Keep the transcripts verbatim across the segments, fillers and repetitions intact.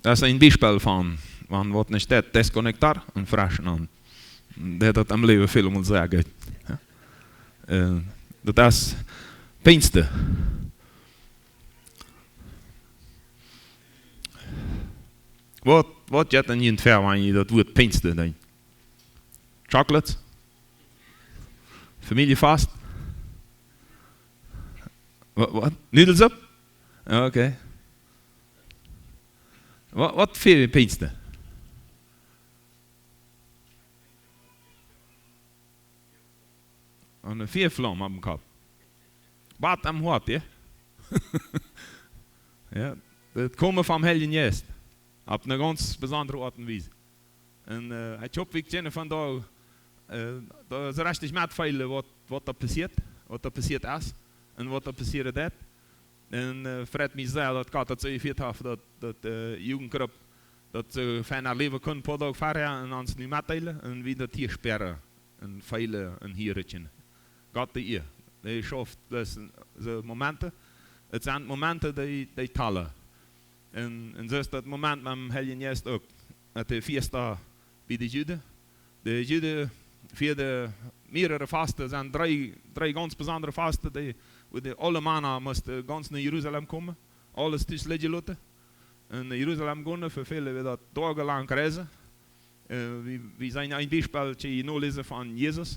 Daut es een Biespel von, wan waut nich deit, disconnectar un fresch aun. Daut haft daut em Läwen väl mol sea goot. Jo. Äh, daut es Pinjsten. Waut, waut jeit en junt ver, wan jie daut Wuat Pinjsten denkjen? Chocolates? Famieljefaust? Waut, waut? Nuadelsupp? Jo, okay. Waut, waut fa Pinjsten? Aun de Fiaflaum oppem Kopp. Bat aum Hoat, jo? Jo, daut Komen vom Heiljen Jeist. Opp eene gaunz besondre Oat un Wies. Un, äh, ekj hop, wie kjennen vondoag, äh, doa soo rajcht metfeelen, waut, waut doa passieet, waut doa passieet es un waut doa passieren deit. Un, äh, freit mie sea, daut Gott daut soo jefieet haft, daut, daut, äh, Jugendgrupp daut soo fein erläwen kunn, poa Doag verhäa un ons nu metdeelen un wie daut hia spieren un feelen un hieren kjennen. Gott de Ea. Dee schauft bloos soo Momenten. Daut sent Momenten, dee, dee talen. Un, un soo es daut Moment met däm Heiljen Jeist uk. Met de Fiesta bie de Juden. De Juden fieeden mearere Fasten, sent dree, dree gaunz besondre Fasten, dee, wua de aule Mana musten gaunz no Jerusalem komen, aules tus lidjen loten un no Jerusalem gonen, fa väle wia daut doagelang reisen. Äh, wie, wie seenen een Biespel, kjenn jie noläsen, von Jesus.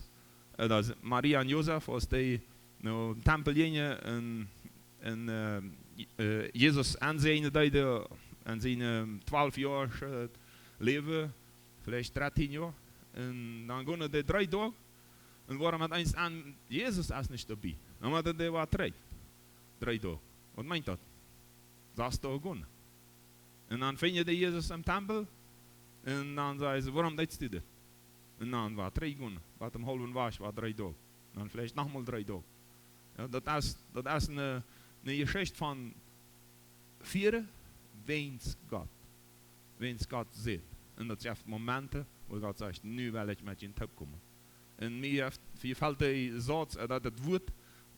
Äh, daut es Maria un Josef, aus dee no dän Tempel jinjen un, un, äh, Je-, äh, Jesus aunseenen deeden, aun siene, äh, twalf Joa, äh, Läwen, veleicht dartieen Joa. Un dan gonen dee dree Doag un woaren met eens aun, Jesus es nich doabie. Dan woaren dee wada trigj. Dree Doag. Waut meent daut? Sas Doag gonen. Un dan finjen dee Jesus em Tempel. Un dan sajen see: "Wuarom deetst du dit?" Un dan wada trigj gonen. Bat em haulwen Wajch, wada dree Doag. Dan veleicht noch mol dree Doag. Jo, daut es, daut es eene, eene Jeschicht von fieren, wäajens Gott. Wäajens Gott sajcht. Un daut jeft Momenten, wua Gott sajcht: "Nu well ekj met junt toopkomen." Un mie jeft, mie jefelt dee Sauz, äh, daut, daut Wuat,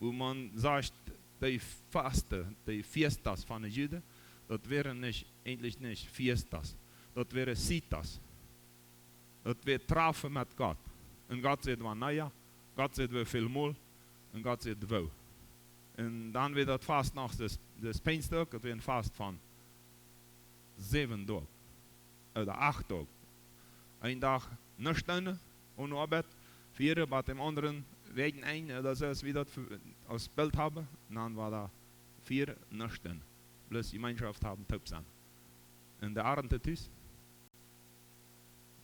wua maun sajcht, dee Fasten, dee Fiestas von de Juden, daut wieren nich, eejentlich nich Fiestas, daut wieren Citas. Daut wia Trafen met Gott. Un Gott sajcht: "Wanea?" Gott sajcht: "Woo väl mol?" Un Gott sajcht: "Woo?" Un dan wia daut Fast noch daut, daut Pinjsten uk, daut wia een Fast von säwen Doag. Ooda acht Doag. Een Dach nuscht doonen, onen Oabeit, fieren, bat däm aundren Wäakjenenj, ooda soo aus wie daut fa-, aus Bilt haben, dan wada fieren, nuscht doonen. Bloos Jemeenschoft haben, toop sennen. Un de Arnt tus,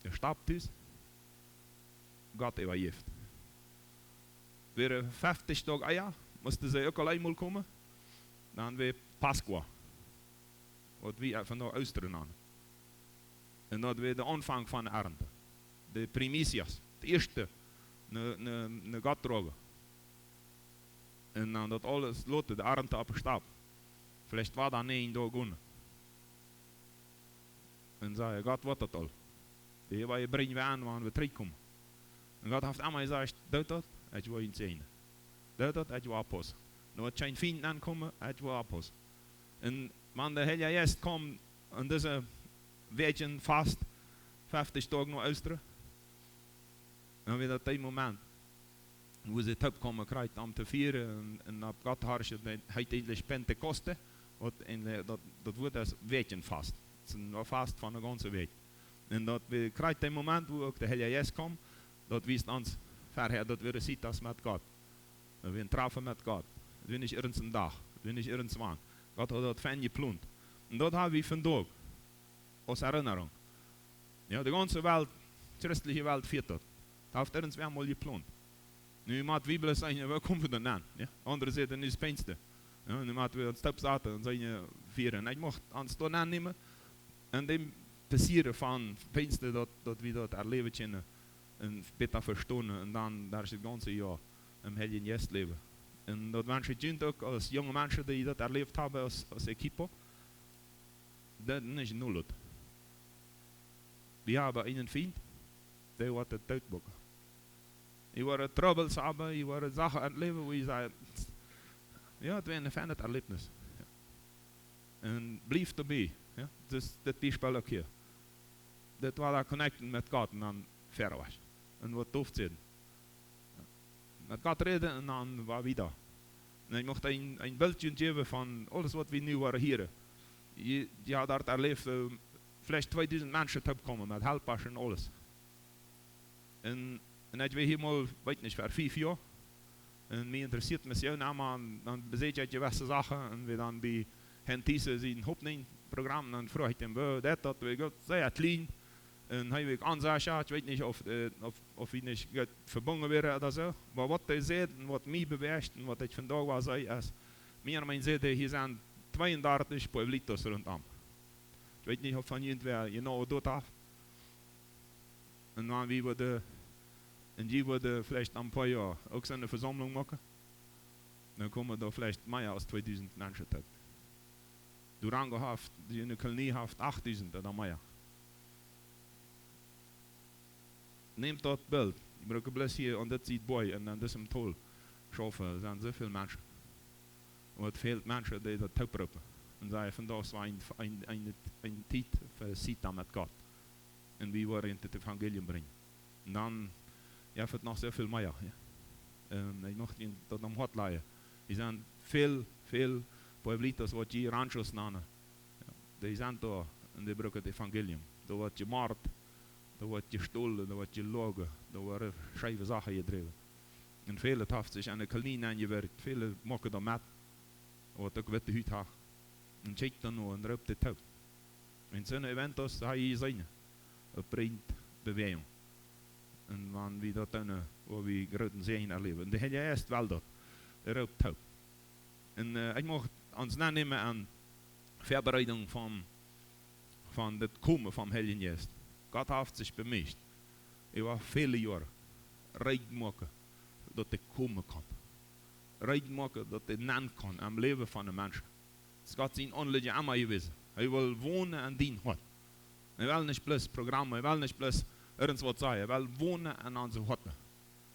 de Stopp tus, Gott äwajäft. Wia feftich Doag ea, musten see uk aul eemol komen. Dan wia Pascha, waut wie vondoag Oostren nanen. Un daut wia de Aunfank von de Arnt. De primicias, daut ieeschte, no, no, no Gott droagen. Un dan daut aules loten, de Arnt opp de Stopp. Veleicht wia daut nich doa gonen. Un säd: "Gott, waut daut aul? Dee woa jie brinjen, wan wie, wan wie trigjkomen." Un Gott haft emma jesajcht: "Doot daut, ekj woa junt säajnen. Doot daut, ekj woa oppaussen. Doa woat kjeen Fient aunkomen, ekj woa oppaussen." Un wan de Heilja Jeist kjemt en dise Wäakjen Fast, feftich Doag no Oostren, dan wia daut dee Moment, wua see toopkomen kjrieech om to fieren un, un opp Gott horchen, daut heet eejentlich Pentekoste, waut eejentlich, daut, daut Wuat es Wäakjen Fast. Daut es een Fast von de gaunze Wäakj. Un daut wia kjrieech dee Moment, wua uk de Heilja Jeist kjemt, daut wiest ons verhäa, daut wia Citas met Gott. Daut wia een Trafen met Gott. Daut wia nich irjent een Dach, daut wia nich irjent wan. Gott haud daut fein jeplont. Un daut hab wie vondoag aus Erinnerung. Jo, de gaunze Welt, christelje Welt fiert daut. Daut haft irjentwäa mol jeplont. Nu mott wie bloos sajen: "Woo komen wie dan aun?" Jo? Aundre sajen: "Nu es Pinjsten." Jo, nu mott wie ons toop saten un sajen: "Fieren." Ekj mucht ons doa aunnämen un däm Passieren von Pinjsten, daut, daut wie daut erläwen kjennen un bäta vestonen un dan daut gaunze Joa em Heiljen Jeist läwen. Un daut wensch ekj junt uk aus junge Menschen, dee daut erläft haben aus, aus Equipo. Daut nich nulot. Wie haben eenen Fient, dee woat daut dootboaken. Jie woaren Trubbels haben, jie woaren Sachen erläwen, wua jie sajen: "Jo, daut wia een feinet Erläwnis." Jo. Un blieft doabie. Jo, daut es daut Biespel uk hia. Daut wia daut connecten met Gott un dan wieda wajch. Un waut dooft sennen? Met Gott räden un dan wada wieda. Un ekj mucht een, een Bilt jäwen von aules waut wie nu woaren hieren. Jie, jie haben doa erläft, äh, veleicht tweedusent Menschen toopkomen met Helpasch un aules. Un, un ekj wia hia mol, weet nich, ver fief Joa. Un mie interessieet Mission emma, un dan besieekj ekj jewesse Sachen, un wie dan bie Herrn Thiessen sien Hopninj-Programm, dan fruach ekj am, woo daut, daut wia goot, sea kjlien. Un hee wia onsecha, ekj weet nich auf, äh, auf, auf wie nich goot vebungen wieren ooda soo. Oba waut hee säd un waut mie bewäacht un waut ekj vondoag wada see es, mie un mien säd, hia sent tweeundartich Pueblitos runtom. Ekj weet nich auf von junt wäa jeneiw doa haft. Un wan wie woaren, un jie woaren veleicht en poa Joa uk soone Vesaumlunk moaken, dan komen doa veleicht mea aus tweedusent Menschen toop. Durango haft, dee enne Kolonie haft achtdusent ooda mea. Nämt daut Bilt. Jie brucken bloos hia aun dit Sied Boaj un aun disem Tol schaufen, doa sent soo väl Menschen. Un et fält Menschen, dee daut tooproopen. Un see vondoag es een, een, een, een Tiet fa Sied met Gott. Un wie woaren an daut Evangelium brinjen. Un dan, jo, woat noch soo väl mea, jo. Un ekj mucht junt daut aum Hoat lajen. Doa sent väl, väl Pueblitos waut jie Ranchos nanen. Jo, dee sent doa un dee brucken daut Evangelium. Doa woat jemort, doa woat jestolen, doa woat jeloagen, doa woaren scheewe Sachen jedräwen. Un väle haft sikj aun de Kolonie aunjewirkjt, väle moaken doa met, waut uk witte Hut haben. Un kjikjt dan no un roopt dee toop. Un soone Eventos, hab jie jeseenen, daut brinjt Bewäajunk. Un wan wie daut dan, äh, wua wie grooten Säajen erläwen. Un de Heilje Jeist well daut. Hee roopt toop. Un, äh, ekj mucht ons nennämen aun Väabereidunk von, von daut Komen vom Heiljen Jeist. Gott haft sikj bemieet, äwa väle Joaren, reed moaken, daut hee komen kaun. Reed moaken, daut hee nenn kaun em Läwen von de Menschen. Daut es Gott sien Aunlieden emma jewast. Hee well wonen en dien Hoat. Hee well nich bloos Programm, hee well nich bloos irjent waut sajen, hee well wonen en onse Hoaten.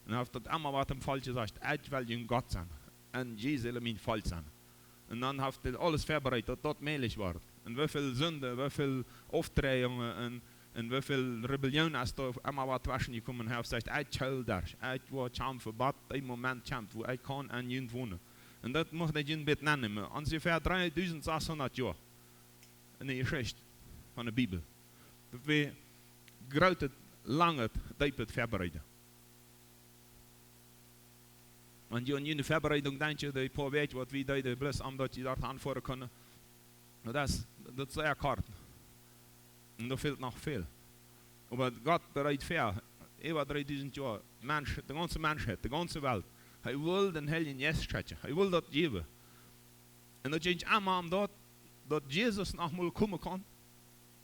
Un hee haft daut emma waut em Volkj jesajcht, ekj well jun Gott sennen. Un jie sellen mien Volkj sennen. Un dan haft hee aules väabereit, daut daut mäajlich wort. Un woo väl Sind, woo väl Aufdreihungen un, un woo väl Rebellion es doa emma waut tweschen jekomen. Hee haft jesajcht, ekj well doa, ekj woa kjamfen, bat dee Moment kjemt, wua ekj kaun en junt wonen. Un daut mucht ekj junt bät nennämen. Onjefäa dreedusent sechshundat Joa enne Jeschicht von de Bibel. Daut wia grootet, langet, deepet Väabereiden. Wan jie aun june Väabereidunk denkjen, dee poa Wäakj waut wie deeden, bloos om daut jie doa aunfoaren kunnen. Daut es, daut es sea kort. Un doa fält noch väl. Oba Gott bereet väa, äwa dreedusent Joa, Mensch, de gaunze Menschheit, de gaunze Welt. Hee well dän Heiljen Jeist schekjen. Hee well daut jäwen. Un daut jinkj emma om daut, daut Jesus noch mol komen kaun.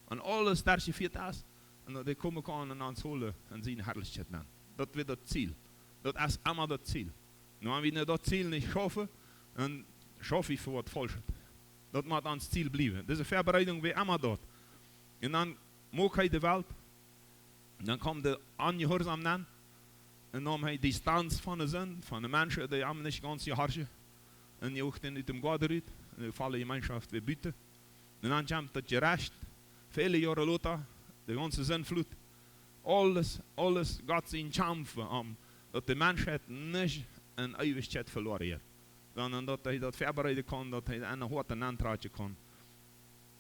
Un aules derchjefieet es. Un daut hee komen kaun un ons holen un siene Harlichkjeit nämen. Daut wia daut Ziel. Daut es emma daut Ziel. Nu, wan wie no daut Ziel nich schaufen, dan schauf wie fa waut Faulschet. Daut mott ons Ziel bliewen. Dise Väabereidunk wia emma daut. Un dan muak hee de Welt. Dan kjeem de Onjehuarsaum aun. Un neem hee Distanz von de Sind, von de Menschen, dee am nich gaunz jehorchen. Un jehoacht an ut däm Goaden rut. Un de volle Jemeenschoft wia buten. Un dan kjemt daut Jerecht. Väle Joaren lota, de gaunze Sindflut. Aules, aules Gott sien Kjamf om, daut de Menschheit nich en Eewichkjeit veloaren jeit. Sonda daut hee daut väabereiden kaun, daut hee en de Hoaten auntrakjen kaun.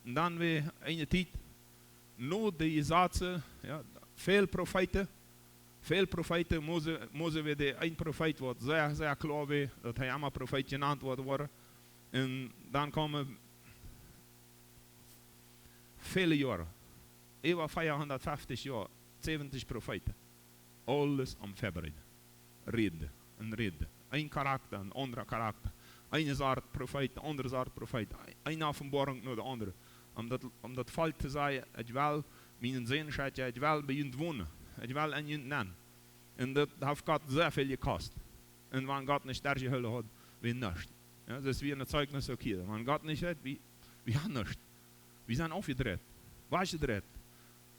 Un dan wia eene Tiet, no de Jesazen, jo, väl Profeeten, väl Profeeten, Mose, Mose wia de een Profeet, waut sea, sea kloa wia, daut hee emma Profeet jenant woat woaren. Un dan kjeemen väle Joaren, äwa veahundatfeftich Joa, säwentich Profeeten. Aules aum väabereiden. Räden un räden. Een Charakta, een aundra Charakta. Eene Sort Profeet, aundre Sort Profeet. Eene Openboarunk no de aundre. Om daut, om daut Volkj to sajen, ekj well mienen Sän schekjen, ekj well bie junt wonen. Ekj well en junt nenn. Un daut haft Gott sea väl jekost. Un wan Gott nich doa jehoolen haud, wia nuscht. Jo, daut es wia een Zeijnis uk hia. Wan Gott nich haud, wie, wie haben nuscht. Wie sent aufjedreit. Wajchjedreit.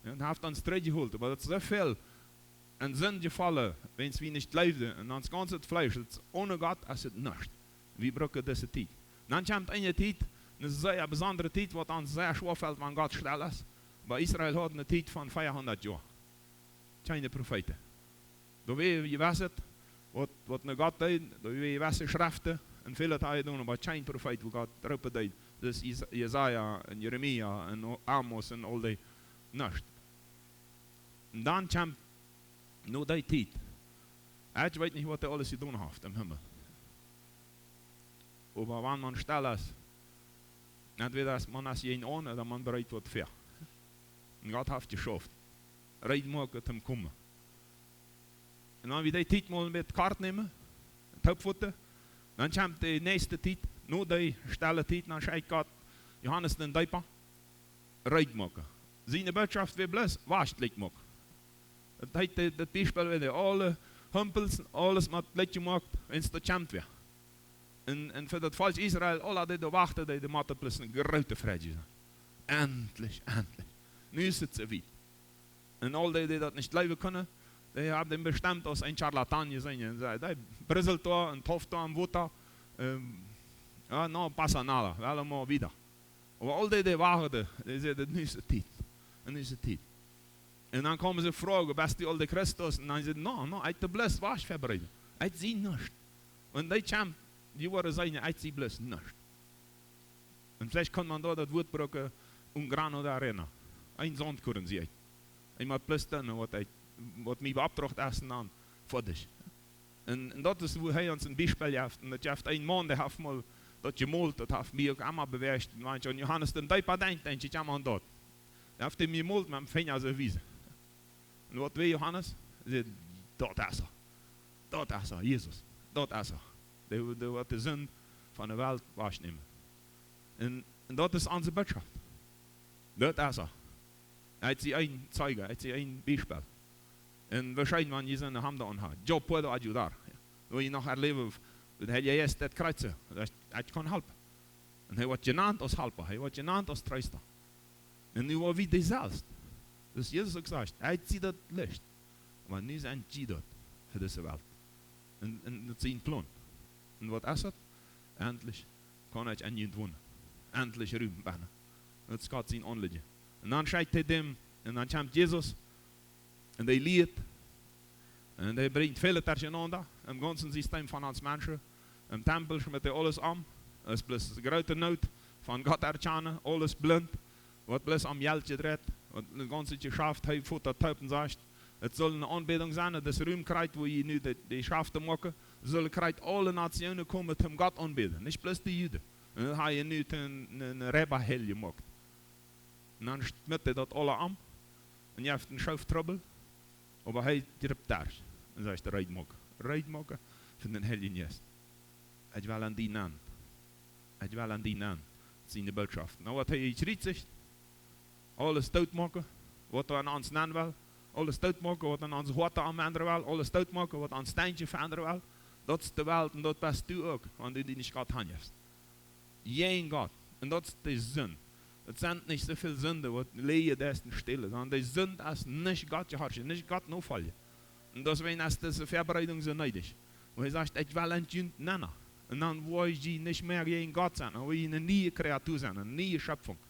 Jo, un haft ons trigjjeholt. Oba daut es soo väl en Sind jefollen, wiels wie nich jleewden. Un ons gaunzet Fleesch, daut es, one Gott es et nuscht. Wie brucken dise Tiet. Dan kjemt eene Tiet, Eene sea besondre Tiet, waut ons sea schwoa felt, wan Gott stell es. Oba Israel haud eene Tiet von veahundat Joa. Kjeene Profeeten. Doa wia jewesset, waut, waut no Gott deed, doa wia jewesse Schreften, un väl haud jedonen, oba kjeen Profeet, wua Gott roopen deed. Daut es Is-, Jesaja un Jeremia un O-, Amos un aul dee. Nuscht. Un dan kjemt no dee Tiet. Ekj weet nich, waut hee aules jedonen haft em Himmel. Oba wan maun stell es, entwäda es maun es jäajen aun, ooda maun bereit waut väa. Un Gott haft jeschauft. Reed moaken toom komen. Un wan wie dee Tiet mol een bät kort nämen, toopfoten, dan kjemt de näakjste Tiet, no dee stelle Tiet, dan schekjt Gott Johanes dän Deepa, reed moaken. Siene Bootschoft wia bloos, wajcht jlikj moaken. Daut heet, de-, daut Biespel wia, de aule Humpels, aules mott jlikj jemoakt, wan et doa kjemt wäa. Un, un fa daut Volkj Israel, aula dee doa wachten, dee, dee motten bloos eene groote Freid sennen. Endlich, endlich. Nu es et soo wiet. Un aul dee, dee daut nich jleewen kunnen, dee haben am bestemt aus een Scharlatan jeseenen. Un säden, dee briselt doa un tauft doa em Wota. Ähm, jo, no pasa nada, well wie mol wieda. Oba aul dee, dee wachten, dee säden, nu es de Tiet. Nu es de Tiet. Un dan kjeemen see froagen, best du aul de Christus? Un dan säden, no, no, ekj doo bloos Wajch vebreeden. Ekj sie nuscht. Un dee kjeemen, dee woaren seenen, ekj sie bloos nuscht. Un veleicht kaun maun doa daut Wuat brucken, un grano de arena. Een Sauntkorn, sie ekj. Ekj mott bloos doonen, waut ekj, waut mie beopdracht es, un dan foadich. Un, un daut es, wua hee ons een Biespel jeft. Un daut jeft een Maun, dee haft mol daut jemolt, daut haft mie uk emma bewäacht. Un wan ekj aun Johanes dän Deepa denkj, denkj ekj emma aun daut. Dee haft am jemolt met dän Finja soo wiesen. Un waut wia Johanes? Säd, daut es hee. Daut es hee, Jesus. Daut es hee. Dee, dee woat de Sind von de Welt wajchnämen. Un, un daut es onse Bootschoft. Daut es hee. Ekj sie een Zeijen, ekj sie een Biespel. Un woarschienlich, wan jie sent, haben doa aun gehad. Yo puedo ayudar. Woo jie noch erläwen, daut hee es daut Kjriez, daut ekj kaun halpen. Un hee woat jenant aus Halpa, hee woat jenant aus Treesta. Un nu woa wie dee selfst. Daut Jesus uk sajcht, ekj sie daut Licht. Oba nu sent jie daut fa dise Welt. Un, un daut es sien Plon. Un waut es daut? Endlich kaun ekj en junt wonen. Endlich Rum bennen. Daut es Gott sien Aunlieden. Un dan schekjt hee dän, un dan kjemt Jesus, un dee lieet, un dee brinjt väl derchenaunda, em gaunzen System von ons Menschen, em Tempel schmitt hee aules om, es bloos groote Noot von Gott erkjanen, aules blint, woat bloos om Jelt jedreit, woat daut gaunze Jeschaft, hee fot daut toop un sajcht, et saul eene Aunbädunk sennen, daut es Rum krakjt, wua jie nu de, de Jeschaften moaken, sellen krakjt aule Nationen komen, om Gott aunbäden, nich bloos de Juden. Un daut haft hee nu een, een Rebahel jemoakt. Un dan schmitt hee daut aula om, un jeft een Schoof Trubbel, oba hee driept derch un sajcht, reed moaken, reed moaken fa dän Heiljen Jeist. Ekj well aun die nenn. Ekj well aun die nenn. Daut es siene Bootschoft. Nu woat hee jekjriezicht, aules doot moaken, waut doa aun ons nenn well, aules doot moaken, waut aun onse Hoaten aundren well, aules doot moaken, waut ons Denkjen veendren well. Daut es de Welt un daut best du uk, wan du die nich Gott hanjefst. Jäajen Gott. Un daut es de Sind. Daut sent nich soo väl Sinden, waut läajen deist un stellen, sonda de Sind es nich Gott jehorchen, nich Gott nofoljen. Un daut es, wan es dise Vebreedunk soo needich. Wua hee sajcht, ekj well aun junt nenn. Un dan woa jie nich mea jäajen Gott sennen, dan woa jie eene niee Kreatua sennen, eene niee Schöpfunk.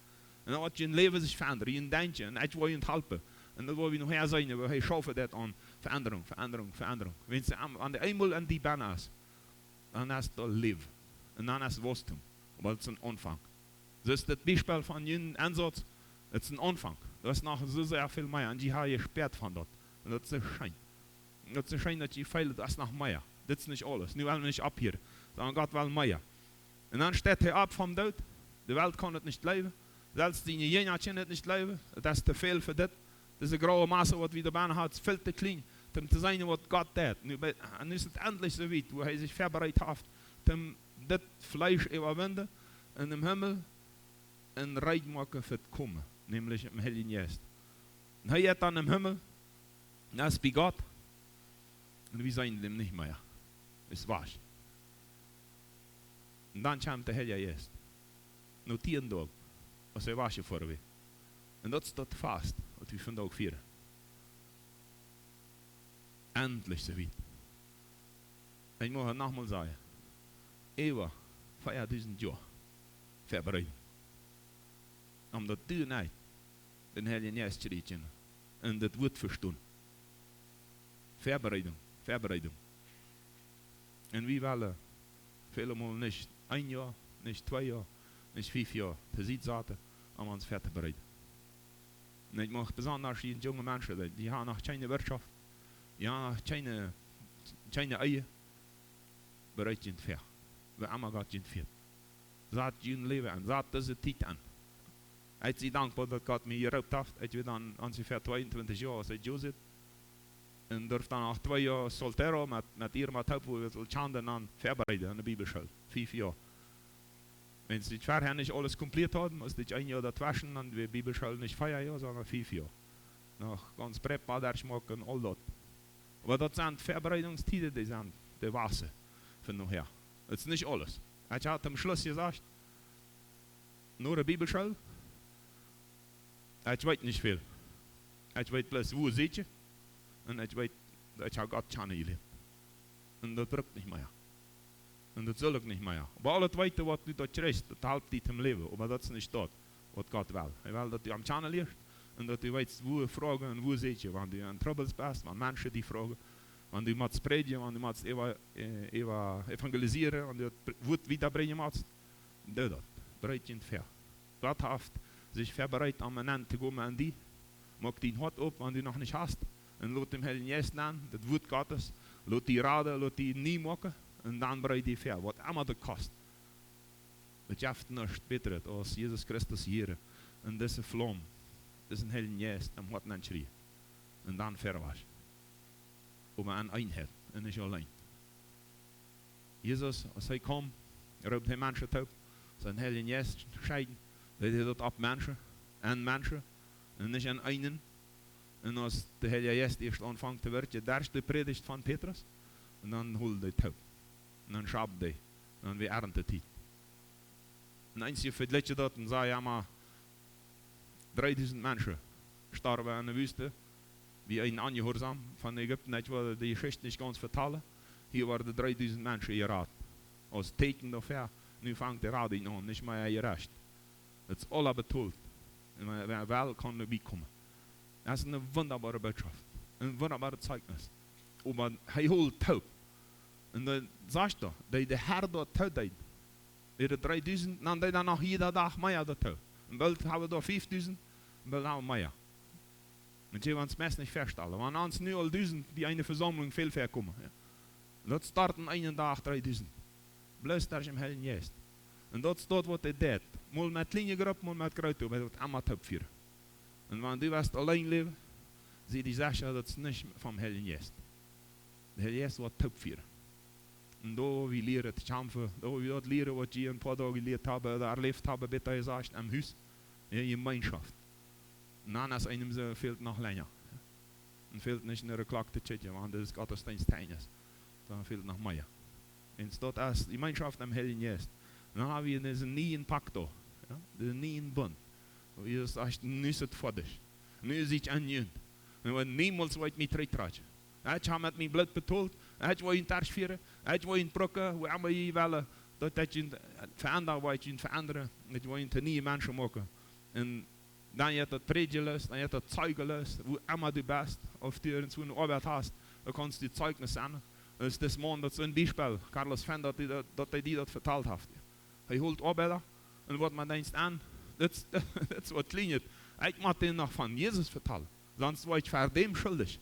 Un dan woat jun Läwen sikj veendren, jun Denkjen, un ekj woa junt halpen. Un daut woa wie nohäa seenen, wua hee schaufen deit aun Veendrunk, Veendrunk, Veendrunk. Wan see am, wan dee eemol aun die bennen es, dan es daut Läwen. Un dan es Waustum. Oba daut es een Aunfank. Daut es daut Biespel von junen Ensauz. Daut es een Aunfank. Daut es noch soo sea väl mea. Un jie haben jespäat von daut. Un daut es soo scheen. Daut es soo scheen, daut jie feelen, daut es noch mea. Dit es nich aules. Nu well wie nich opphieren. Sonda Gott well mea. Un dan steit hee opp vom Doot. De Welt kaun et nich jleewen. Selfst siene Jinja kjennen et nich jleewen. Et es too väl fa dit. Dise graue Masse, waut wie doa bennen haben, es väl too kjlien, om to seenen, waut Gott deit. Nu bie, nu es et endlich soo wiet, wua hee sikj vebereit haft, om dit Fleesch äwawinjen un em Himmel een Rikj moaken fa daut Komen, nämlich em Heiljen Jeist. Un hee jeit dan em Himmel, un es bie Gott, un wie seenen am nich mea. Es wajch. Un dan kjemt de Heilje Jeist. No tieen Doag, aus hee wajchjefoaren wia. Un daut es daut Fast, waut wie vondoag fieren. Endlich soo wiet. Ekj mott et noch mol sajen. Äwa veadusent Joa vebereiden. Om daut du nich dän Heiljen Jeist kjrichst un daut Wuat vestonen. Väabereedunk, Väabereedunk. Un wie wellen väle Mol nich een Joa, nich twee Joa, nich fief Joa to Sied saten, om ons väabereeden. Un ekj mucht besonda aun junge Menschen, dee, dee haben noch kjeene Wirtschaft, dee haben noch kjeene, kjeene Ehe, bereed junt väa. Woo emma Gott junt fieet. Sat jun Läwen aun, sat dise Tiet aun. Ekj sie dankboa, daut Gott mie jeroopt haft. Ekj wia dan onjefäa tweeuntwintich Joa, aus ekj Joa wia. Un durft dan noch twee Joa soltero met, met Irma toop, woo wie ons kjanden, dan väabereeden aun de Bibelschool. Fief Joa. Wan ekj verhäa nich aules komplett haud, must ekj een Joa doatweschen, dan wia Bibelschool nich vea Joa, sonda fief Joa. Noch gaunz Präpa derchmoaken un aul daut. Oba daut sent Väabereedungstieden, dee sent de Wase von nohäa. Daut es nich aules. Ekj haud aum Schluss jesajcht, no de Bibelschool, ekj weet nich väl. Ekj weet bloos, woo sieekj, un ekj weet, daut ekj hab Gott kjanen jelieet. Un daut brukt nich mea. Un daut saul uk nich mea. Oba aulet Weeten, waut du doa kjrichst, daut halpt die toom Läwen. Oba daut es nich daut, waut Gott well. Hee well, daut du am kjanen lieescht un daut du weetst, woo froagen un woo sieekjen, wan du en Trubbels best, wan Menschen die froagen, wan du motst prädjen, wan du motst eva-, äh, eva-, evangelisieren, wan du daut pr-, Wuat wieda brinjen motst. Doo daut. Bereed junt väa. Gott haft sikj väabereet, om aun to komen aun die. Moak dien Hoat op, wan du noch nich hast. Un lot dän Heiljen Jeist nenn, daut Wuat Gottes. Lot die raden, lot die nie moaken. Un dan bereed die väa, waut emma daut kost. Daut jeft nuscht Bätret, aus Jesus Christus hieren. Un dise Flaum, disen Heiljen Jeist, em Hoat nenkjrieen. Un dan väawasch. Oba aun Eenheit, un nich auleen. Jesus, aus hee kjeem, roopt hee Menschen toop, sien Heiljen Jeist schenkjen, deed hee daut opp Menschen, aun Menschen, un nich aun eenen. Un aus de Heilje Jeist ieescht aunfunk to wirkjen, derch de Prädicht von Petrus, un dan hilt hee toop. Un dan schaft hee, un dan wia Erntetiet. Un eenje vejlikjen daut un sajen, jo, oba dreedusent Menschen storwen enne Wüste, wiels een Onjehuarsaum von Ägipten, ekj well de Jeschicht nich gaunz vetalen. Hia worden dreedusent Menschen jerat. Aus Tieekjen doafäa, nu fangt de Radunk aun, nich mea jerecht. Daut es aula betolt. Un wan, wan well kaun doabie komen. Daut es eene wundaboare Botschaft. Een wundaboaret Zeichnis. Oba hee hilt toop. Un dan sajcht hee, dee de Herr doa toodeed, wieren dreedusent, dan deed hee noch jieda Dach mea doatoo. Un boolt haben doa fiefdusent, un boolt haben mea. Un see, wan wie ons meist nich vestalen, wan ons nu aul dusent bie eene Vesaumlunk väl väakomen, jo. Daut storten eenen Dach dreedusent. Bloos derch dän Heiljen Jeist. Un daut es daut, waut hee deit. Mol met kjliene Gruppen, mol met groote, oba hee woat emma toop fieren. Un wan du west auleen läwen, sie die secha, daut es nich vom Heiljen Jeist. De Heilje Jeist woat toop fieren. Un doa woa wie lieren to kjamfen, doa woa wie daut lieren, waut jie een poa Doag jelieet haben, ooda erläft haben, bäta jesajcht, em Hus. Jo, Jemeenschoft. Un dan es eenem soo, fält noch lenja. Un fält nich no de Klock to kjikjen, wan daut es Gottesdeenst to Enj es. Dan fält noch mea. Un daut es Jemeenschoft em Heiljen Jeist. Un dan haben wie disen nieen Pakt doa, jo, disen nieen Bunt. Woo Jesus sajcht, nu es et foadich. Nu sie ekj aun junt. Un woa niemols woa ekj mie trigjtrakjen. Ekj hab met mien Bloot betolt. Ekj woa junt derchfieren. Ekj woa junt brucken, woo emma jie wellen. Daut ekj junt veendren, woa ekj junt veendren. Ekj woa junt to niee Menschen moaken. Un dan jeit daut Prädjen los, dan jeit daut Zeijen los, woo emma du best, auf du irjentwua eene Oabeit hast, dan kaust du Zeichnis sennen. Daut es dis Maun, daut es een Biespel, Carlos Fenn, daut hee daut, daut hee die daut vetalt haft. Hee holt Oabeida un woat mau denkjst aun, daut, daut es waut kjlienet. Ekj mott dän noch von Jesus vetalen, sonst woa ekj ver däm schuldich.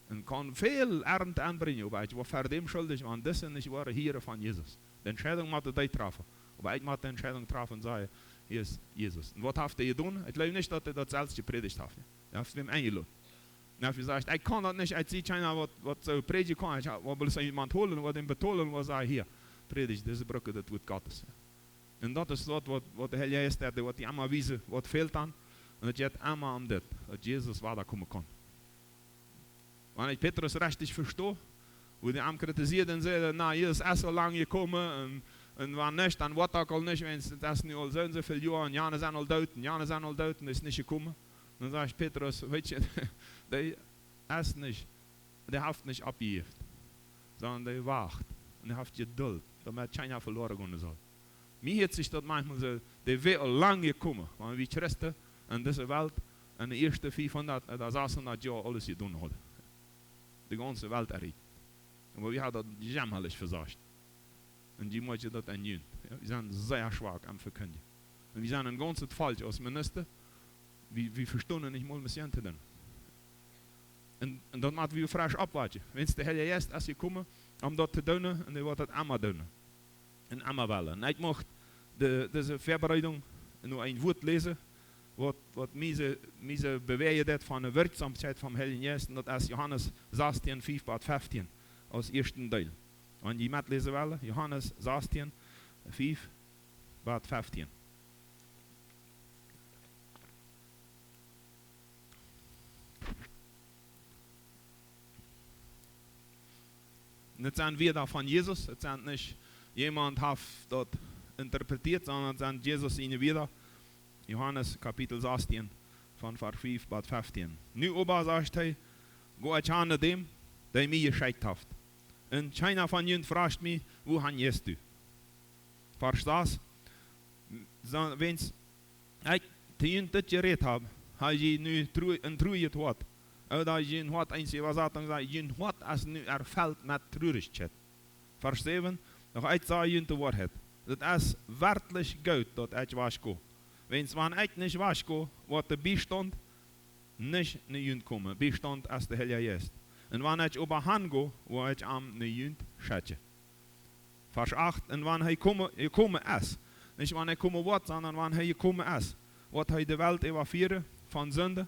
Un kaun väl Ernt aunbrinjen, oba ekj woa ver däm schuldich, wan dise nich woaren hieren von Jesus. De Entscheidunk mott dee träfen. Oba ekj mott de Entscheidunk träfen un sajen, hia es Jesus. Un waut haft hee jedonen? Ekj jleew nich, daut hee daut selfst jeprädicht haft. Hee haft wäm enjeloden. Un hee haft jesajcht, ekj kaun daut nich, ekj sie kjeena, waut, waut soo prädjen kaun. Ekj woa bloos eemaunt holen, woa däm betolen, woa sajen, hia, prädj dise Bruck daut Wuat Gottes. Un daut es daut, waut, waut de Heilje Jeist deit, dee woat die emma wiesen, waut fält dan. Un et jeit emma om dit, daut Jesus wada komen kaun. Wan ekj Petrus rajcht vesto, woo dee am kjritisieed un säd, na, Jesus es aul lang jekomen un, un wan nich, dan woat uk aul nich, wiels et es nu aul soo un soo väl Joa un jane sent aul doot un jane sent aul doot un es nich jekomen. Dan sajcht Petrus, weetst du, dee es nich, dee haft nich oppjejäft, sonda dee wacht un dee haft Jedult, doamet kjeena veloren gonen saul. Mie hieet sikj daut maunchmol soo, Dee wia aul lang jekomen, wan wie Christen en dise Welt en de ieeschte fiefhundat ooda sashundat Joa aules jedonen hauden. De gaunze Welt erreicht. Oba wie hauden daut jämmerlich vesajcht. Un jie moakjen daut aun junt. Jo, wie sent sea schwak aum Vekjindjen. Un wie sent een gaunzet Volkj aus Minister. Wie, wie vestonen nich mol Mission to doonen. Un, un daut mott wie fresch oppwakjen. Wiels de Heilje Jeist es jekomen om daut to doonen un hee woat daut emma doonen. Un emma wellen. Un ekj mucht de, dise Väabereidunk no een Wuat läsen, waut, waut mie soo, mie soo bewäajen deed von de Wirkjsomkjeit vom Heiljen Jeist. Un daut es Johanes sastieen, fief bat feftieen, aus ieeschten Deel. Wan jie metläsen wellen, Johanes sastieen, fief bat feftieen. Un daut sent Wieed von Jesus, daut sent nich, jemaunt haft daut interpretieet, sonda daut sent Jesus siene Wieed. Johanes Kapitel sastieen, von Varsch fief bat feftieen. Nu oba, sajcht hee, go ekj no däm, dee mie jeschekjt haft. Un kjeena von junt fruacht mie, wuahan jeist du? Varsch sas, so, wiels ekj to junt dit jerät hab, ha jie nu Tru-, een truajet Hoat. Ooda jun Hoat, eene Äwasatunk sajcht, jun Hoat es nu erfelt met Trurichkjeit. Varsch säwen, doch ekj saj junt de Woarheit. Daut es werkjlich goot, daut ekj wajch go. Wiels wan ekj nich wajch go, woat de Biestaunt nich no junt komen. Biestaunt es de Heilje Jeist. Un wan ekj oba han go, woa ekj am no junt schekjen. Varsch acht, un wan hee komen, jekomen es, nich wan hee komen woat, sonda wan hee jekomen es, woat hee de Welt äwafieren von Sind,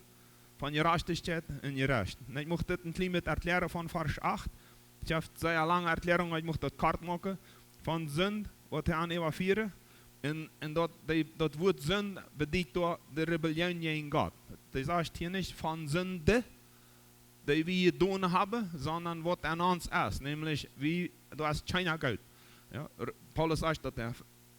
von Jerajchtichkjeit un Jerecht. Un ekj mucht dit een kjlien bät erkjläaren von Varsch acht. Ekj hab sea lange Erkjläarunk, ekj mucht daut kort moaken. Von Sind woat hee an äwafieren. Un, un daut, dee, daut Wuat Sind bediet doa de Rebellion jäajen Gott. Dee sajcht hia nich von Sind, dee wie jedonen haben, sonda waut en ons es. Nämlich, wie, doa es kjeena goot. Jo, R-, Paulus sajcht daut,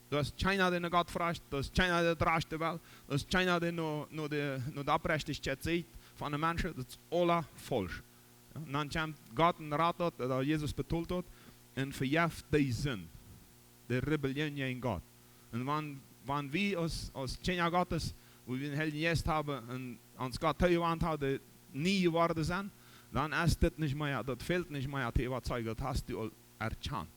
doa es kjeena, dee no Gott fruacht, doa es kjeena, dee daut Rajchte well, doa es kjeena, dee no, no de, no de Oprechtichkjeit secht von de Menschen, daut es aules faulsch. Jo, un dan kjemt Gott un rat daut, daut Jesus betolt daut, un vejeft dee Sind, de Rebellion jäajen Gott. Un wan, wan wie aus, aus Kjinja Gottes, wua wie dän Heiljen Jeist haben un ons Gott tojewennt haben, nie jeworden sent, dan es dit nich mea, daut fält nich mea to äwazeijen, daut hast du aul erkjant.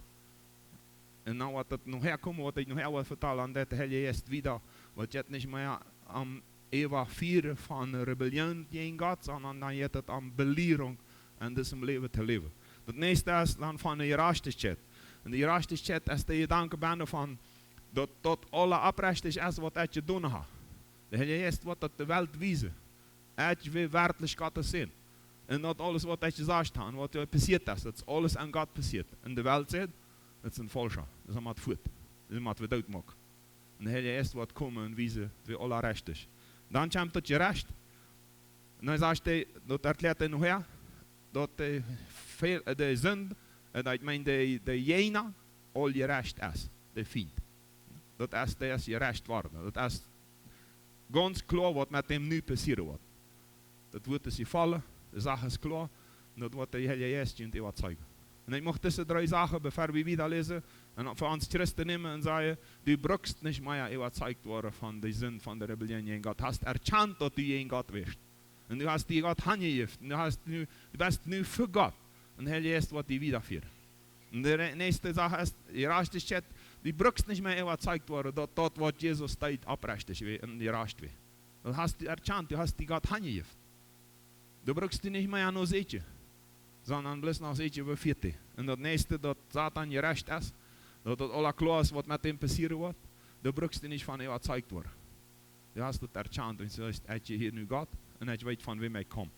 Un dan woat daut nohäa komen, waut ekj nohäa well vetalen, dan deit de Heilje Jeist wieda, waut jeit nich mea om äwafieren von Rebellion jäajen Gott, sonda dan jeit et om Belierunk en disem Läwen to läwen. Daut näakjste es dan von de Jerajchtichkjeit. Un de Jerajchtichkjeit es de Jedanke benne von daut, daut aules oprechtich es, waut ekj jedonen hab. De Heilje Jeist woat daut de Welt wiesen. Ekj sie werkjlich Gottes Sän. Un daut aules, waut ekj jesajcht hab, waut doa passieet es, daut es aules aun Gott passieet. Un de Welt sajcht, daut es een Faulscha. Daut es een Maat fuat. Daut es een Maat wie doot moaken. Un de Heilje Jeist woat komen un wiesen, daut wie aule rechtich. Dan kjemt daut Jerecht. Un dan sajcht hee, daut erkjläat hee nohäa, daut de Fe-, de Sind, äh, ekj meen, de, de Jäajna aul jerecht es, de Fient. Daut es, dee es jerecht worden. Daut es gaunz kloa, waut met däm nu passieren woat. Daut Wuat es jefaulen, de Sach es kloa, un daut woat de Heilje Jeist junt äwazeijen. Un ekj mucht dise dree Sachen, bevor wie wieda läsen, un fa ons Christen nämen un sajen, du brukst nich mea äwazeigt woaren von de Sind, von de Rebellion jäajen Gott. Hast erkjant, daut du jäajen Gott wieescht. Un du hast die Gott hanjejäft. Un du hast nu, du best nu fa Gott. Un de Heilje Jeist woat die wiedafieren. Un de re-, näakjste Sach es, Jerajchtichkjeit, du brukst nich mea äwazeigt woaren, daut, daut waut Jesus deed oprechtich wia un jerajcht wia. Daut hast du erkjant, du hast die Gott hanjejäft. Du brukst die nich mea no sieekjen, sonda bloos no sieekjen, woo fieet dee. Un daut näakjste, daut Soton jerecht es, daut daut aula kloa es, waut met däm passieren woat, du brukst die nich von äwazeigt woaren. Du hast daut erkjant un sajchst, ekj sie hia nu Gott un ekj weet, von wäm ekj kom.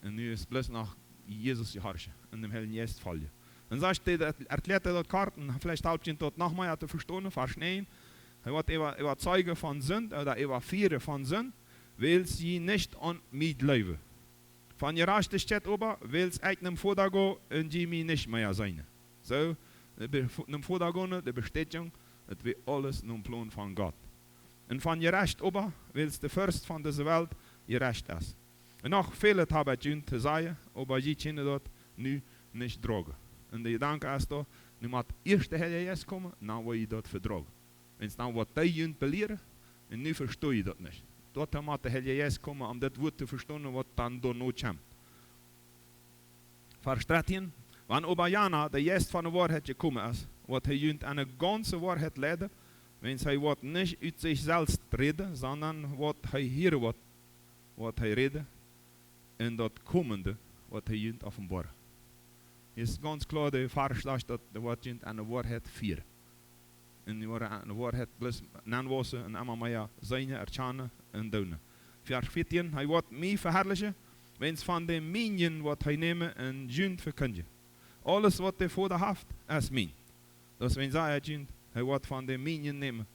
Un nu es bloos noch Jesus jehorchen un däm Heiljen Jeist foljen. Un sajcht hee, daut erkjläat hee daut kort, un veleicht halpt junt daut noch mea to vestonen, Varsch näajen. Hee woat äwa-, äwazeijen von Sind, ooda äwafieren von Sind, wiels jie nich aun mie jleewen. Von Jerajchtichkjeit oba, wiels ekj nom Voda go un jie mie nich mea seenen. Soo, de Be-, nom Voda gonen, de Bestätigung, daut wia aules nom Plon von Gott. Un von Jerecht oba, wiels de Furst von dise Welt jerecht es. Un noch väl hab ekj junt to sajen, oba jie kjennen daut nu nich droagen. Un de Jedanke es doa, nu mott ieescht de Heilje Jeist komen, dan woa jie daut vedroagen. Wan dan woat dee junt belieren, un nu vestonen jie daut nich. Doatoo mott de Heilje Jeist komen, om dit Wuat to vestonen, waut dan doano kjemt. Varsch dartieen: Wan oba jana, de Jeist von de Woarheit, jekomen es, woat hee junt enne gaunze Woarheit leiden, wiels hee woat nich ut sikj selfst räden, sonda woat hee hieren, waut, waut hee räden, un daut Komende woat hee junt openboaren. Hia es gaunz kloa, de Varsch sajcht, daut hee woat junt enne Woarheit fieren. Un jie woaren enne Woarheit bloos nenwaussen un emma mea seenen, erkjanen un doonen. Varsch vieetieen: Hee woat mie veharlichen, wiels von de Mienen woat hee nämen un junt vekjindjen. Aules, waut de Voda haft, es mien. Daut es, wan hee sajcht junt, hee woat von de Mienen nämen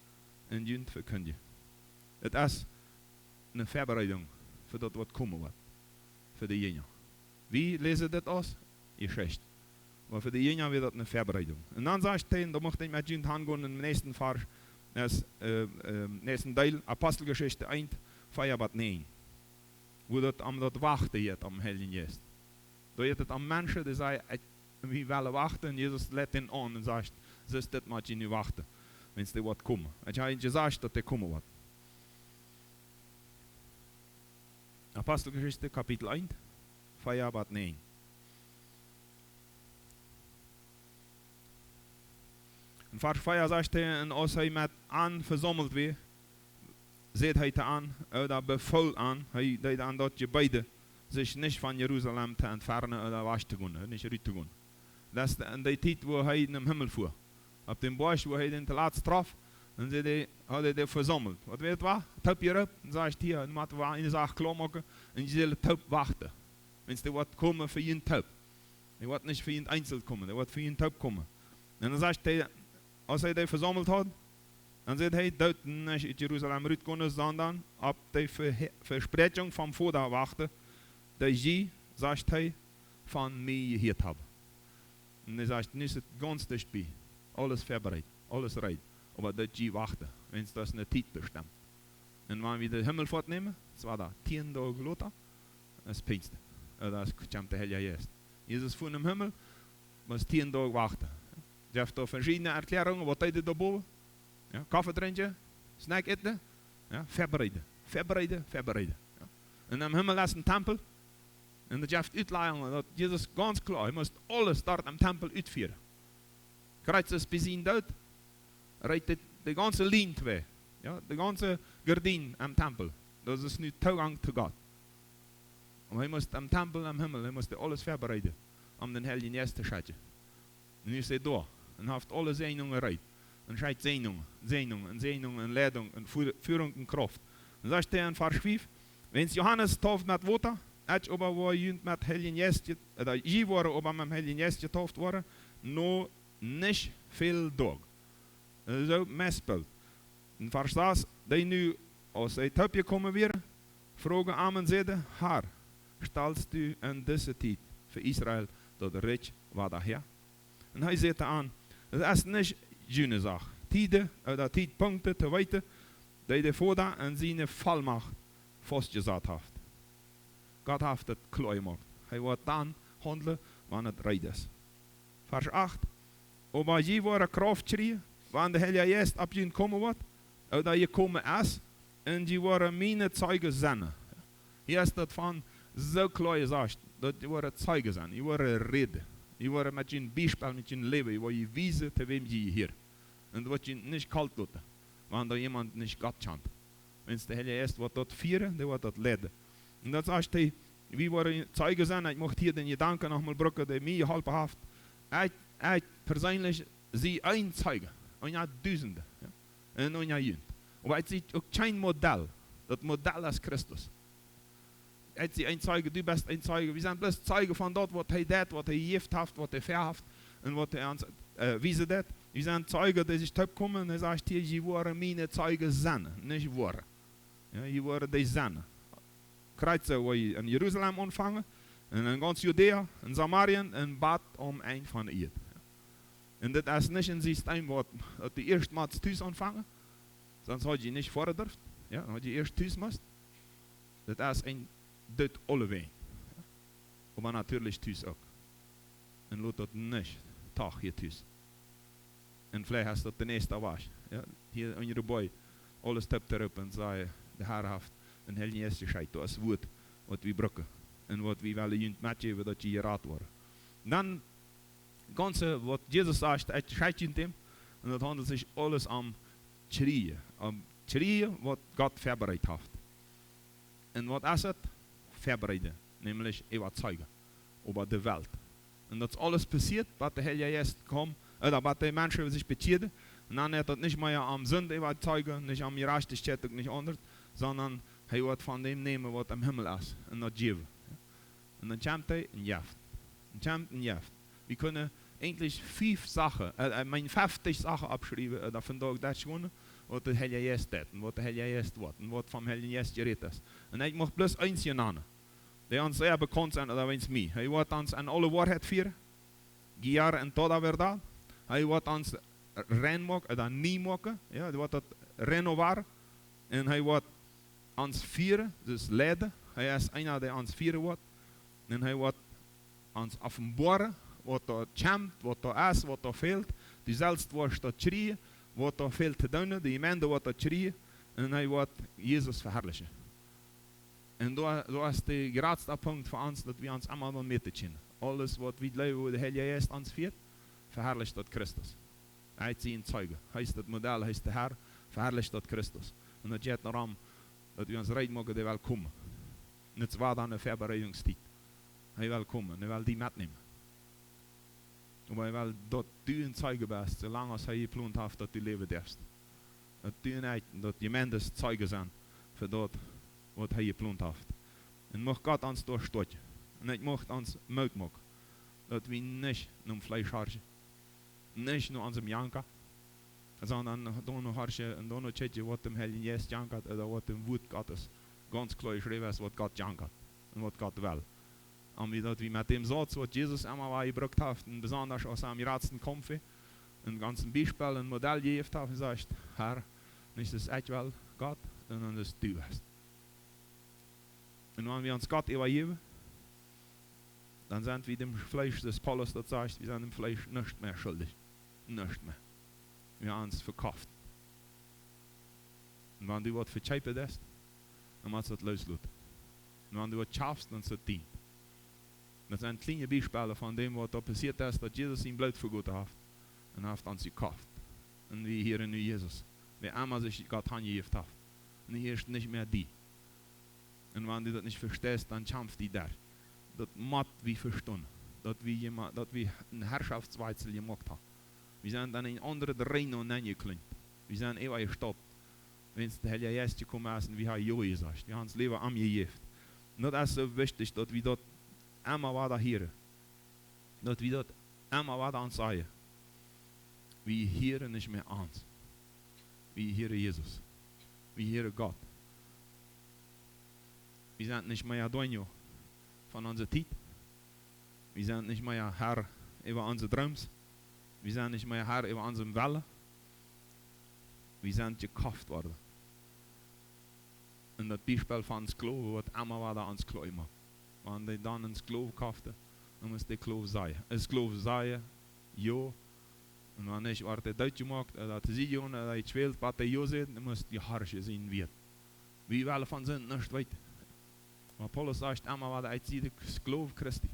un junt vekjindjen. Et es eene Väabereidunk fa daut, waut komen woat, fa de Jinja. Wie läsen dit aus Jeschicht. Oba fa de Jinja wia daut eene Väabereidunk. Un dan sajcht hee, dan mucht ekj met junt hangonen em näakjsten Varsch, es, äh, äh, näakjsten Deel, Aposteljeschicht eent, vea bat näajen. Woo daut om daut Wachten jeit aum Heiljen Jeist. Doa jeit et om Menschen, dee sajen, ekj, wie wellen wachten, un Jesus lett an un sajcht, soo es dit, mott jie nu wachten, wan dee woat komen. Hee haft jesajcht, daut dee komen woat. Aposteljeschicht, Kapitel eent, vea bat näajen. En Varsch vea sajcht hee, un aus hee met an vesaumelt wia, säd hee to an, ooda befool an, hee deed an daut jebeeden, sikj nich von Jerusalem to entfernen ooda wajch to gonen, nich rut to gonen. Daut es de, en dee Tiet, wua hee nom Himmel fua. Opp dän Boajch, wua hee dän toolatst trof, dan säd hee, haud hee dee vesaumelt. Waut wia et, wia? Toop jeroopt, un sajcht: Hia, nu mott wie eene Sach kloa moaken, un jie sellen toop wachten. Wan dee woat komen, fa junt toop. Dee woat nich fa junt eenzeln komen, dee woat fa junt toop komen. Un dan sajcht hee, aus hee dee vesaumelt haud, dan säd hee: Doot nich ut Jerusalem rutgonen, sonda opp de Ve-, Vespräakjunk vom Voda wachten, dee jie, sajcht hee, von mie jehieet haben. Un hee sajcht: Nu es et gaunz dicht bie. Aules väabereit, aules reed. Oba daut jie wachten, wan daut es eene Tiet bestemt. Un wan wie de Himmelfoat nämen, daut wia doa tieen Doag lota, es Pinjsten. Äh, daut es, kjemt de Heilje Jeist. Jesus fua nom Himmel, must tieen Doag wachten. Jeft doa veschiedne Erkjläarungen, waut deed hee doa bowen? Jo, Koffe drinkjen, Snack äten, jo, väabereiden, väabereiden, väabereiden. Jo. Un em Himmel es een Tempel. Un daut jeft Utlajungen, daut Jesus gaunz kloa, hee must aules doa em Tempel utfieren. Krakjt soo aus bie sienen Doot, reet de, de gaunze Lien twei. Jo, de gaunze Gardien em Tempel. Daut es nu Toogank to Gott. Un hee must em Tempel, em Himmel, hee must aules väabereiden, om dän Heiljen Jeist to schekjen. Un nu es hee doa un haft aule Säajnungen reed. Un schekjt Säajnungen, Säajnungen un Säajnungen un Leidunk un Fua-, Fuarunk un Krauft. Un sajcht hee en Varsch fief: Wan Johanes deept met Wota, ekj oba woa junt met Heiljen Jeist je-, ooda jie woaren oba met Heiljen Jeist jedeept woaren, no nich väl Doag. Soo mea Bilt. En Varsch sas: Dee nu, aus see toopjekomen wieren, froagen am un säden: Herr, stalst du en dise Tiet fa Israel daut Rikj wada häa? Un hee säd an: Daut es nich june Sach, Tieden ooda Tietpunkten to weeten, dee de Voda en siene Vollmacht faustjesat haft. Gott haft et kloa jemoakt. Hee woat dan haundlen, wan et reed es. Varsch acht: Oba jie woaren Krauft kjrieen, wan de Heilje Jeist opp junt komen woat, ooda jekomen es, un jie woaren miene Zeijen sennen. Hia es daut von soo kloa jesajcht, daut jie woaren Zeijen sennen, jie woaren räden, jie woaren met jun Biespel, met jun Läwen, jie woaren wiesen, to wäm jie jehieren. Un daut woat junt nich kolt loten, wan doa jemaunt nich Gott kjant. Wan de Heilje Jeist woat daut fieren, dee woat daut leiden. Un daut sajcht hee, wie woaren Zeijen sennen. Ekj mucht hia dän Jedanken noch mol brucken, dee mie jeholpen haft. Ekj, ekj perseenlich sie een Zeij, unja Dusende, jo, un unja junt. Oba ekj sie uk kjeen Modell. Daut Modell es Christus. Ekj sie een Zeij, du best een Zeij. Wie sent bloos Zeijen von daut, waut hee deed, waut hee jejäft haft, waut hee väahaft un waut hee ons, äh, wiesen deed. Wie sent Zeijen, dee sikj toopkomen, un hee sajcht hia: Jie woaren miene Zeijen sennen, nich woaren. Jo, jie woaren dee sennen. Krakjt soo, woo jie en Jerusalem aunfangen, un en gaunz Judäa, en Samarien, un bat aum Enj von de Ieed. Un dit es nich een System, waut, daut du ieescht motst tus aunfangen, sonst haud jie nich foaren durft. Jo, dan haud jie ieescht tus must. Dit es een, dit aulewäajen. Oba natieedlich tus uk. Un lot daut nich, doch hia tus. Un veleicht es daut de näakjste Wajch. Jo, hia unja de Boaj, aules toop to roopen un sajen: De Herr haft een Heiljen Jeist jeschekjt. Daut es Wuat, waut wie brucken. Un waut wie wellen junt metjäwen, daut jie jerat woaren. Dan, gaunz, waut Jesus sajcht, ekj jeschekj junt däm. Un daut haundelt sikj aules om Kjrieen. Om Kjrieen, waut Gott vebereit haft. Un waut es et? Vebereiden, nämlich äwazeijen äwa de Welt. Un daut es aules passieet, bat de Heilje Jeist kjeem, äh, bat de Menschen sikj bekjieeden. Un dan haft daut nich mea om Sind äwazeijen, nich om Jerajchtichkjeit, uk nich aundasch, sonda hee woat von däm nämen, waut em Himmel es, un daut jäwen. Un dan kjemt hee un jeft. Un kjemt un jeft. Wie kjennen eejentlich fief Sachen, äh, äh, meen, feftich Sachen oppschriewen, äh, doavon daut ekj daut schwonen, waut de Heilje Jeist deit, un waut de Heilje Jeist woat, un waut vom Heiljen Jeist jerät es. Un ekj mucht bloos eent hia nanen, dee ons sea bekaunt sent, ooda weens mie. Hee woat ons en aule Woarheit fieren, guiar en toda verdad. Hee woat ons rein moaken, ooda nie moaken. Jo, hee woat daut renovar. Un hee woat ons fieren, dus leiden. Hee es eena, dee ons fieren woat. Un hee woat ons openboaren, waut doa kjemt, waut doa es, waut doa fält. Du selfst woascht daut kjrieen, waut doa fält to doonen. De Jemeent woat daut kjrieen. Un hee woat Jesus veharlichen. Un doa, doa es de jratsta Punkt fa ons, daut wie ons emma wellen motten kjennen. Aules, waut wie jleewen, woo de Heilje Jeist ons fieet, veharlicht daut Christus. Hee es sien Zeijen. Hee es daut Modell, hee es de Herr, veharlicht daut Christus. Un daut jeit doaromm, daut wie ons reed moaken, dee well komen. Un et es dan eene Vebereitungstiet. Hee well komen, hee well die metnämen. Oba hee well, daut du een Zeijen best, soo lang aus hee jeplont haft, daut du läwen deist. Daut du un ekj, daut wie Menschen Zeijen sent fa daut, waut hee jeplont haft. Un mucht Gott ons doa stoakjen. Un ekj mucht ons Moot moaken, daut wie nich nom Fleesch horchen, nich no onsem Janka, sonda doano horchen un doano kjikjen, waut däm Heiljen Jeist jankat, ooda waut em Wuat Gottes gaunz kloa jeschräwen es, waut Gott jankat un waut Gott well. Om wie daut wie met däm Sauz, waut Jesus emma wada jebrukt haft, un besonda aus hee aum jratsten Kaumf, een gaunzet Biespel, een Modell jejäft haft un sajcht: Herr, nich aus ekj well, Gott, sonda aus du west. Un wan wie ons Gott äwajäwen, dan sent wie däm Fleesch, soo aus Paulus daut sajcht, wie sent däm Fleesch nuscht mea schuldich. Nuscht mea. Wie haben ons vekofft. Un wan du waut vekjeepen deist, dan motst daut loosloten. Un wan du waut kjafst, dan es daut dien. Daut sent kjliene Biespels von däm, waut doa passieet es, daut Jesus sien Bloot vegoten haft un haft ons jekoft. Un wie hieren nu Jesus, wäa emma sikj Gott hanjejäft haft. Un hee es nich mea die. Un wan du daut nich vesteist, dan kjamf die doa. Daut mott wie vestonen, daut wie jema-, daut wie een Herrschaftswajchsel jemoakt haben. Wie sent en een aundret Reino nenjeklinjt. Wie sent äwa jestaupt, wiels de Heilje Jeist jekomen es un wie haben jo jesajcht, wie haben ons Läwen am jejäft. Un daut es soo wichtich, daut wie daut emma wada hieren. Daut wie daut emma wada ons sajen. Wie hieren nich mea ons. Wie hieren Jesus. Wie hieren Gott. Wie sent nich mea dueño von onse Tiet. Wie sent nich mea Herr äwa onse Dreems. Wie sent nich mea Herr äwa onsem Wellen. Wie sent jekoft worden. Un daut Biespel von Sklowen woat emma wada ons kloa jemoakt. Wan dee dan een Sklow koften, dan mott dee Sklow sajen, een Sklow sajen, jo. Un wan nich, woat dee dootjemoakt, ooda to Sied jegonen, ooda jekwält, bat dee jo sajcht, dan mott dee horchen, sien Wieet. Wie wellen von Sind nuscht weeten. Oba Paulus sajcht emma wada: Ekj sie de Sklow Christi.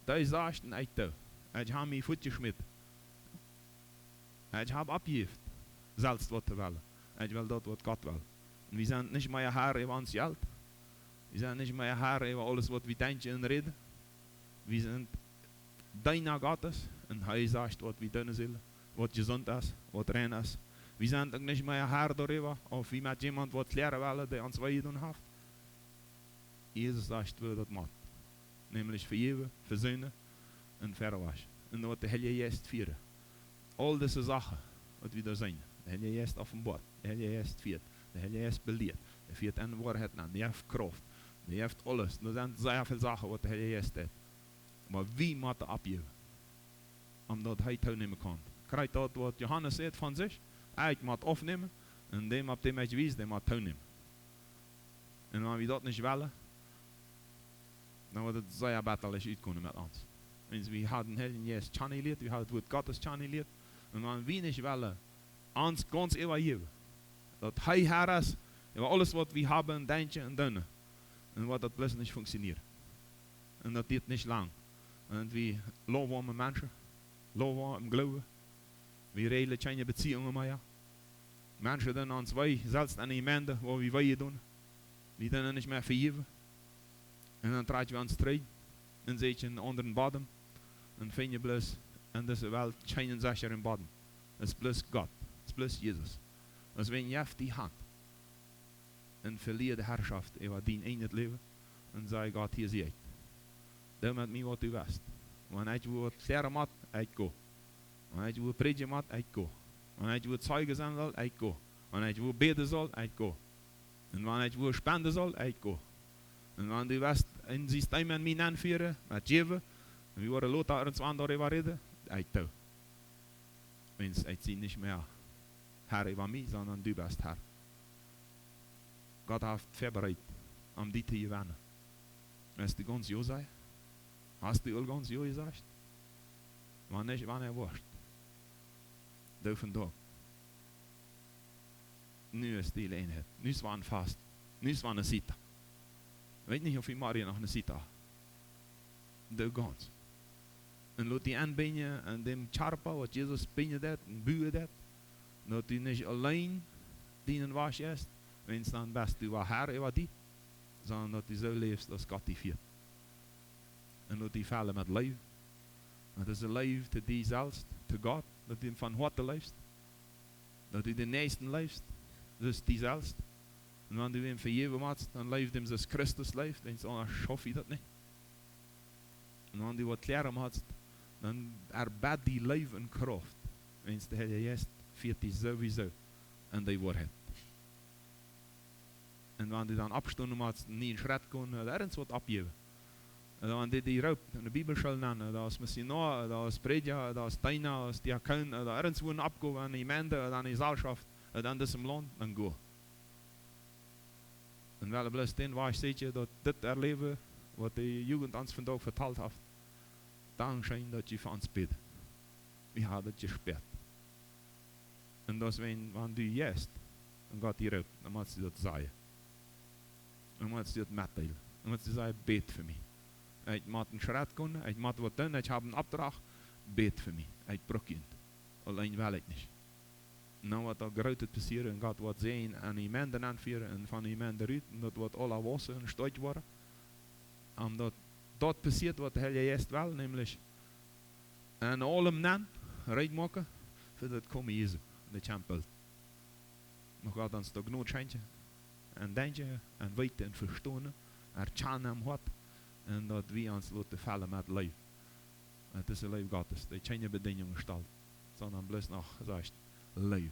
Dee sajcht un ekj doo. Ekj hab mie fuatjeschmäten. Ekj hab oppjejäft, selfst waut to wellen. Ekj well daut, waut Gott well. Un wie sent nich mea Herr äwa ons Jelt. Wie sent nich mea Herr äwa aules, waut wie denkjen un räden. Wie sent Deena Gottes un hee sajcht, waut wie doonen sellen, waut jesunt es, waut rein es. Wie sent uk nich mea Herr doaräwa, auf wie met jemaunt waut kjläaren wellen, dee ons wee jedonen haft. Jesus sajcht, woo daut mott. Nämlich vejäwen, vesöhnen un wieda wajch. Un daut de Heilje Jeist fieren. Aul dise Sachen, waut wie doa seenen. De Heilje Jeist openboat, de Heilje Jeist fieet, de Heilje Jeist belieet, dee fieet en Woarheit nenn, dee jeft Krauft, dee jeft aules. Doa sent sea väl Sachen, waut de Heilje Jeist deit. Oba wie motten oppjäwen, om daut hee toonämen kaun. Krakjt daut, waut Johanes sajcht von sikj: Ekj mott aufnämen, un däm, opp däm ekj wies, dee mott toonämen. Un wan wie daut nich wellen, dan woat et sea bettalich utkomen met ons. Wiels wie haben dän Heiljen Jeist kjanen jelieet, wie haben daut Wuat Gottes kjanen jelieet, Un wan wie nich wellen ons gaunz äwajäwen, daut hee Herr es äwa aules waut wie haben un denkjen un doonen, dan woat daut bloos nich funktionieren. Un daut diet nich lang. Un wie lauwarme Menschen, lauwarm em Gloowen, wie regle kjeene Beziehungen mea. Menschen doonen ons wee, selfst enne Jemeent, wua wie wee doonen. Wie doonen nich mea vejäwen. Un dan trakj wie ons trigj un sieekjen eenen aundren Bodem un finjen bloos en dise Welt kjeenen secharen Bodem. Daut es bloos Gott, daut es bloos Jesus. Aus wan jeft die Haunt un velia de Harschoft äwa dien eejnet Läwen un saj: Gott, hia sie ekj. Doo met mie waut du west. Wan ekj wua kjlieren mott, ekj go. Wan ekj wua prädjen mott, ekj go. Wan ekj wua Zeijen sennen saul, ekj go. Wan ekj wua bäden saul, ekj go. Un wan ekj wua spenden saul, ekj go. Un wan du west een System en mie nenfieren met jäwen, un wie woaren lota irjentwann doaräwa räden, ekj too. Wiels ekj sie nich mea Herr äwa mie, sonda du best Herr. Gott haft vebereit, om die to jewennen. Hast du gaunz jo jesajcht? Hast du aul gaunz jo jesajcht? Wan nich, wanea woascht? Doo vondoag. Nu es de Jeläajenheit. Nu es wan fast. Nu es wan ne cita. Weet nich, auf wie morjen noch ne cita. Doo gaunz. Un lot die aunbinjen aun däm Kjarpa, waut Jesus binjen deed un buen deed. Daut du nich auleen dienen Wajch jeist, wiels dan best du wada Herr äwa die, sonda daut du soo läfst, aus Gott die fieet. Un lot die fellen met Leew. Daut es ne Leew to die selfst, to Gott, daut du am von Hoaten leefst. Daut du dän Näakjsten leefst, soo aus die selfst. Un wan du am vejäwen motst, dan leew am soo aus Christus leeft, wiels aundasch schauf wie daut nich. Un wan du waut kjlieren motst, dan erbied die Leew un Krauft, wiels de Heilje Jeist fieet die sowieso en de Woarheit. Un wan du dan oppstonen motst, nich een Schrett gonen, ooda irjentwaut oppjäwen. Ooda wan dee die roopt, enne Bibelschool nenn, ooda aus Missionoa, ooda aus Prädja, ooda aus Deena, aus Diakon, ooda irjentwua ne Oppgow aun de Jemeent, ooda aun de Jeselschoft, ooda aun disem Launt, dan go. Un wie wellen bloos dän Wajch seenen, daut dit erläwen, waut de Jugend ons vondoag vetalt haft. Dankscheen, daut jie fa ons bäden. Wie haben daut jespäat. Un daut es, wan, wan du jeist, un Gott die roopt, dan motst du daut sajen. Dan motst du daut metdeelen. Dan motst du sajen: Bät fa mie. Ekj mott een Schrett gonen, ekj mott waut doonen, ekj hab een Opdrach, bät fa mie. Ekj bruck junt. Auleen well ekj nich. Nu woat doa Grootet passieren un Gott woat säajnen un Jemeent aunfieren un von Jemeent rut, un daut woat aula wausen un stoakj woaren. Om daut, daut passieet, waut de Heilje Jeist well, nämlich en aulem nenn reed moaken fa daut Komen Jesu, de Tempel. Mucht Gott ons doa Jnod schenkjen, un denkjen, un weeten, un vestonen, erkjanen em Hoat, un daut wie ons loten fellen met Leew. Daut es de Leew Gottes, dee kjeene Bedinjungen stalt, sonda bloos noch sajcht: Leew.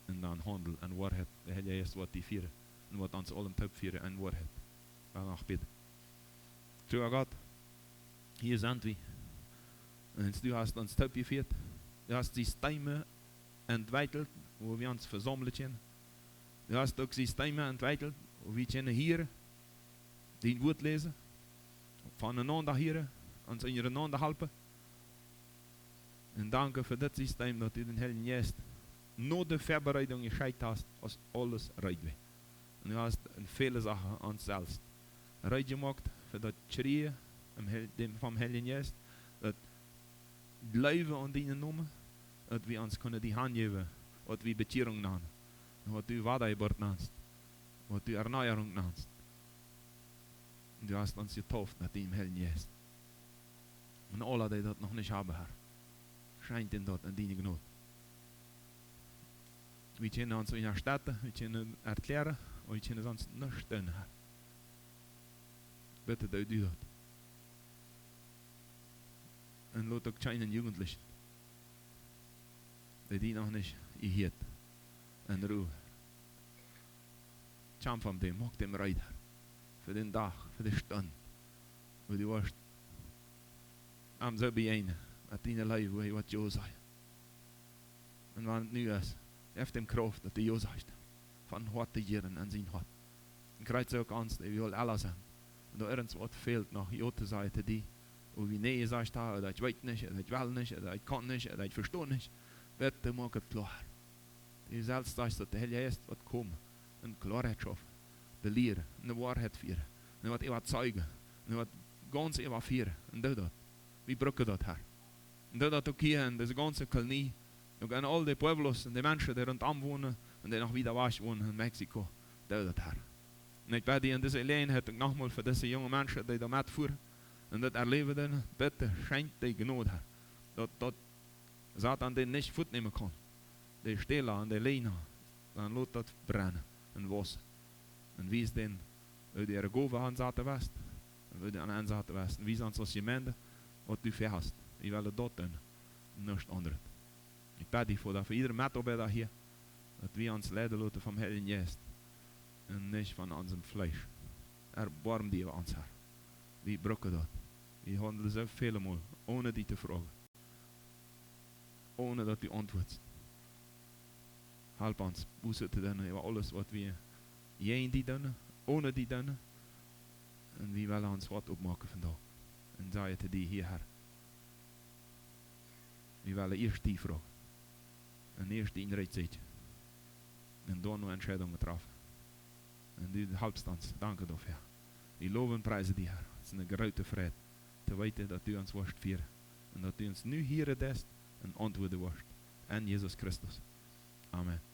Un dan haundel en Woarheit, de Heilje Jeist woat die fieren un woat ons aulem toop fieren en Woarheit. Wie wellen noch bäden. Trua Gott, hia sent wie. Un du hast ons toop jefieet. Du hast Systeme entwekjelt, wua wie ons vesaumlen kjennen. Du hast uk Systeme entwekjelt, wua wie kjennen hieren, dien Wuat läsen, von enaunda hieren, ons unjarenaunda halpen. Un danke fa dit System, daut du dän Heiljen Jeist no de Väabereidunk jeschekjt hast, aus aules reed wia. Un du hast en väle Sachen ons selfst reed jemoakt fa daut Kjrieen em Heil-, däm, vom Heiljen Jeist, daut Jleewen aun dienen Nomen, daut wie ons kjennen die hanjäwen, waut wie Bekjierunk nanen, un waut du Wadajeburt nanst, waut du Ernearunk nanst. Un du hast ons jetauft met däm Heiljen Jeist. Un aule, dee daut noch nich haben, Herr, schenkj an daut en diene Jnod. Wie kjennen ons unjastetten, wie kjennen erkjläaren, wie kjennen sonst nuscht doonen, Herr. Bitte doo du daut. Un lot uk kjeenen Jugendlichen, dee die noch nich jehieet, en Ru. Kjamf om dän, moak dän reed, Herr, fa dän Dach, fa de Stund, wua du woascht am soo bejäajnen met diene Leew, wua hee woat jo sajen. Un wan et nu es, jeff däm Krauft, daut hee jo sajcht. Von Hoat to jieren en sien Hoat. Un kjrieen uk ons, dee wie aul ella sent. Un doa irjentwaut fält noch, jo to sajen to die. Wua wie nä jesajcht haben, ooda ekj weet nich, ooda ekj well nich, ooda ekj kaun nich, ooda ekj vesto nich. Bitte moak et kloa. Du selfst sajchst, daut de Heilje Jeist woat komen un Kloaheit schaufen, belieren, en de Woarheit fieren, un woat äwazeijen, un woat gaunz äwafieren. Un doo daut. Wie brucken daut, Herr. Un doo daut uk hia en dise gaunze Kolonie, uk aun aul de pueblos un de Menschen, dee runtom wonen un dee noch wieda wajch wonen en Mexiko. Doo daut, Herr. Un ekj bäd die en dise Jeläajenheit uk nochmol fa dise junge Menschen, dee doa metfoaren un daut erläwen doonen, bitte schenkj dee Jnod, Herr, daut, daut Soton dee nich fuatnämen kaun. De Stäla un de Läajna, dan lot daut brennen un wausen. Un wies dän, woo du äare Gow aunsaten west, un woo du an aunsaten west. Un wies ons aus Jemeent, waut du väahast. Wie wellen daut doonen, nuscht aundret. Ekj bäd die, Voda, fa jieda Metoabeida hia, daut wie ons leiden loten vom Heiljen Jeist un nich von onsem Fleesch. Erboarm die äwa ons, Herr. Wie brucken daut. Wie haundlen soo väle Mol, onen die to froagen, onen daut du auntwuadst. Halp ons, Buße to doonen äwa aules, waut wie jäajen die doonen, onen die doonen. Un wie wellen ons Hoat opmoaken vondoag un sajen to die: Hia, Herr, wie wellen ieescht die froagen un ieescht dien Rikj sieekjen un dan no Entscheidungen träfen. Un du halpst ons. Danke doafäa. Wie lowen un priesen die, Herr. Et es eene groote Freid to weeten, daut du ons woascht fieren un daut du ons nu hieren deist un auntwuaden woascht. En Jesus Christus. Amen.